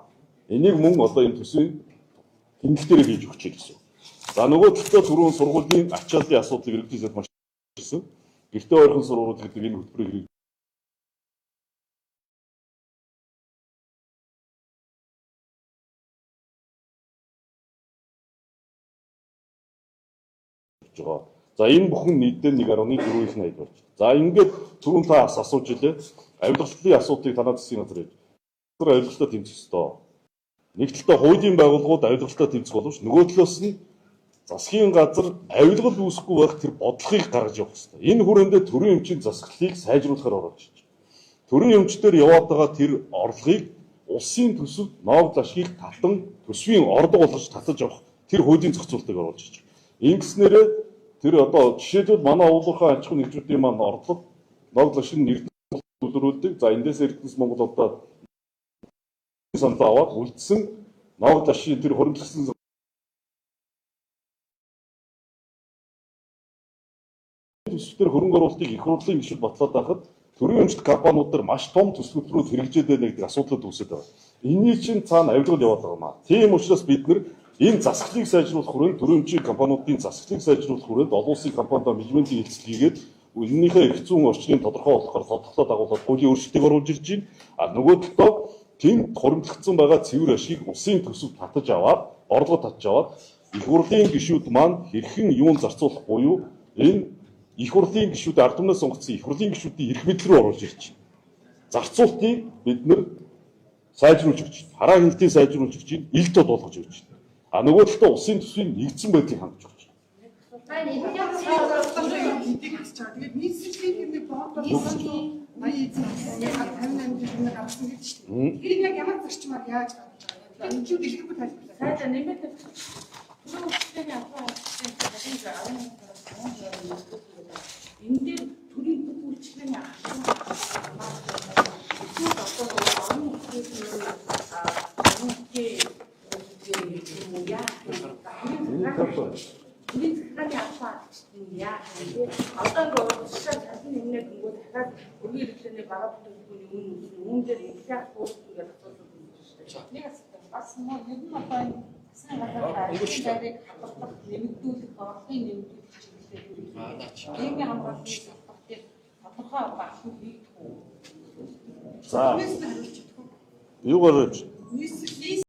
Энийг мөн одоо энэ төсвийн тэмдэглэлээр хийж өгч гэсэн. За нөгөө талдаа түрүүн сургуулийн ачааллын асуудлыг иргэдийн сайд маш хэлсэн. Гэртээ ойрхон сургууль гэдэг энэ хөтөлбөрийг байгаа. За энэ бүхэн нийтдээ 1.4 их 80 болж. За ингээд түрүүн та бас асууж илээ. Авилгалын асуудлыг танаа засгийн газар хийж. Тэр авилгалтай тэмцэх ёстой. Нэг талдаа хуулийн байгууллагууд авилгалтай тэмцэх боловч нөгөө талаас нь засгийн газар авилгал үүсэхгүй байх тэр бодлогыг гаргаж явах ёстой. Энэ хүрээндээ төрийн өмчийн засаглалыг сайжруулахаар оруулж ирж. Төрийн өмчтөр яваад байгаа тэр орлогыг улсын төсөв ноогдол ашгийг татан төсвийн орлого болгож татаж авах тэр хуулийн зохицуултыг оруулж ирж. Ингэснээрээ тэр одоо жишээлбэл манай уулуурхай аж ахуйн нэгжүүдийн маань орлого ноогдол ашиг нь Эрдэнэс төлөрүүлдэг. За эндээс Эрдэнэс Монгол одоо санал аваад үлдсэн ноогдол ашигын тэр хуримтлагдсан төсвдөр хөрөнгө оруулалтыг их хурлын гишүүд батлаад байхад төрийн өмчлөх компаниуд дээр маш том төсөл хөтөлбөрүүд хэрэгжээд байна гэдэг асуудлууд үүсээд байгаа. Энийний чинь цаана авилгал яваад байгаа юм аа. Тийм учраас бид нэр энэ засаглалыг сайжруулах хүрээнд төрийн өмчийн компаниудын засаглалыг сайжруулах хүрээнд олон улсын компаниудаа менежментийн хэлцэл хийгээд үннийхээ эрх зүйн орчныг тодорхой болгохоор тодорхой дагуулаад хуулийн өөрчлөлтийг оруулж ирж байна. А нөгөө талдаа Тэнд хуримтлагдсан байгаа цэвэр ашгийг улсын төсөв татаж аваад, орлого татж аваад их хурлын гишүүд маань хэрхэн юун зарцуулах буюу энэ их хурлын гишүүд ард түмнээс сонгогдсон их хурлын гишүүдийн эрх мэдэл рүү оруулж ирж байна. Зарцуултыг бид нэр сайжруулж өгч байна. Хараа хяналтыг сайжруулж өгч байна. Ил тод болгож өгч байна. А нөгөө талдаа улсын төсвийн нэгдсэн байдлыг хангаж өгч байна. Хэдийг хасж байгаа. Тэгээд нийслэлийн тэр нэг бонд бол 80 58 жил нэг гаргасан гэж шүү дээ. Тэр яг ямар зарчмаар яаж гаргаж байгаа юм? Тэр чинь дэлгэрэнгүй тайлбарлаа. Сайжаа нэмээд түрүү үйлчлэгийн албан хаагчдын цалин 11 сараас 16 гэдэг. Энэ дээр төрийн бүх үйлчлэгийн албан хаагчид одоо орон нутгийн орон нутгийн юм уу яах вэ? Төрийн захиргааны албан хаагчид нь яах вэ? Одоо ингээд урьдчилан цалин нэмнэ гингүү дахиад өргөн хэрэглээний бараа бүтээгдэхүүний үн өснө. Үүн дээр инфляц үүснэ гэдэг асуудал үүсэж шүү дээ. Нэг асуулт. Бас мөн ер нь одоо энэ засгийн газар ажлын байрыг хадгалах, нэмэгдүүлэх, орлогын нэмэгдүүлэх чиглэлээр нийгмийн хамгааллын салбар дээр тодорхой одоо алхам хийгдэх үү? За Түүнээс нь хариулж чадах уу? юугаар Нийслэлийн